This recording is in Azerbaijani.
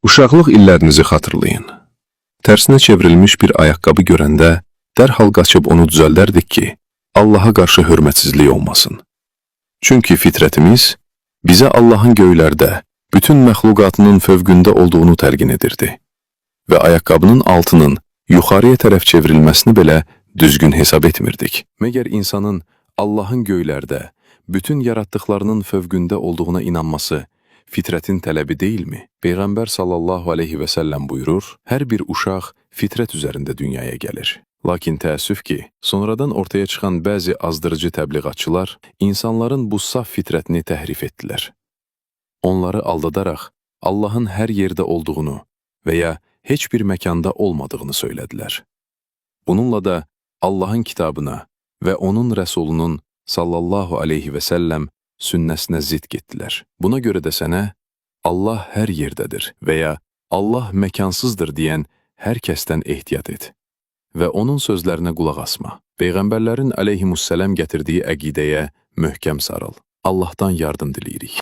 Uşaqlıq illərinizi xatırlayın. Tərsinə çevrilmiş bir ayaqqabı görəndə dərhal qaçıb onu düzəldərdik ki, Allaha qarşı hörmətsizlik olmasın. Çünki fitrətimiz bizə Allahın göylərdə, bütün məxluqatının fövqündə olduğunu təlqin edirdi və ayaqqabının altının yuxarıya tərəf çevrilməsini belə düzgün hesab etmirdik. Məgər insanın Allahın göylərdə, bütün yaratdıqlarının fövqündə olduğuna inanması fitrətin tələbi deyilmi? Peyğəmbər sallallahu aleyhi və səlləm buyurur, hər bir uşaq fitrət üzərində dünyaya gəlir. Lakin təəssüf ki, sonradan ortaya çıxan bəzi azdırıcı təbliğatçılar insanların bu saf fitrətini təhrif etdilər. Onları aldadaraq Allahın hər yerdə olduğunu və ya heç bir məkanda olmadığını söylədilər. Bununla da Allahın kitabına və onun rəsulunun sallallahu aleyhi və səlləm sünnəsinə zidd getdilər. Buna görə də sənə Allah hər yerdədir və ya Allah məkansızdır deyən hər kəsdən ehtiyat et və onun sözlərinə qulaq asma. Peyğəmbərlərin aleyhimussələm gətirdiyi əqidəyə möhkəm sarıl. Allahdan yardım diləyirik.